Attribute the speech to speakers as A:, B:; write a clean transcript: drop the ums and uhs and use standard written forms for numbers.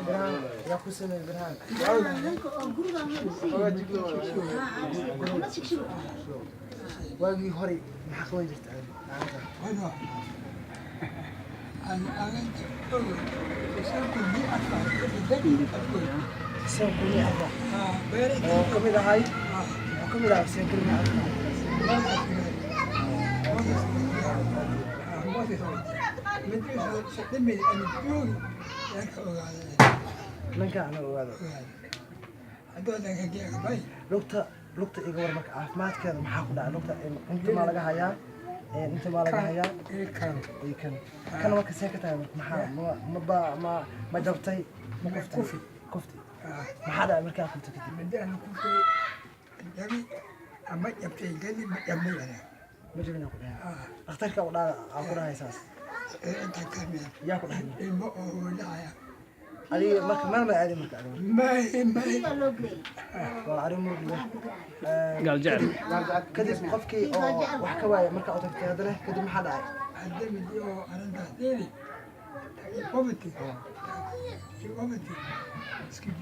A: Birahan yaa ku sameeyey birahan?
B: Ninka oo guriga loo dhisay. Axmed Shigshigo.
A: Waagii hore maxaa qaban jirta gacanta?
C: Bueno, aan
A: Xuseen Kulmiye Afrax oo ka mid ahay, wuxuu ka mid ahay Xuseen Kulmiye Afrax. Ninka ana ogaado lugta, lugta iga war. Marka caafimaadkeeda maxaa ku dhacay lugta? Inta maa laga hayaa? Inta maa laga hayaa iyo kan kan? Marka see ka tahay? Marka maxaa ma ba ma jabtay, ma kuftay? Kufti maxaa dhacay markaa kuftay kadib? Ma jabina ku dhahay dhakhtarka u dhaa aa ku dhahay saas? Yaa ku dhahay adiga? Marka meel ma aadin marka adiga?
B: Guriga loo geeyey.
A: Waa arrin murug leh.
D: Gaal jecel.
A: Kadib qofkii oo wax ka waayay marka u tagtay, haddana kadib maxaa dhacay?
C: Poverty.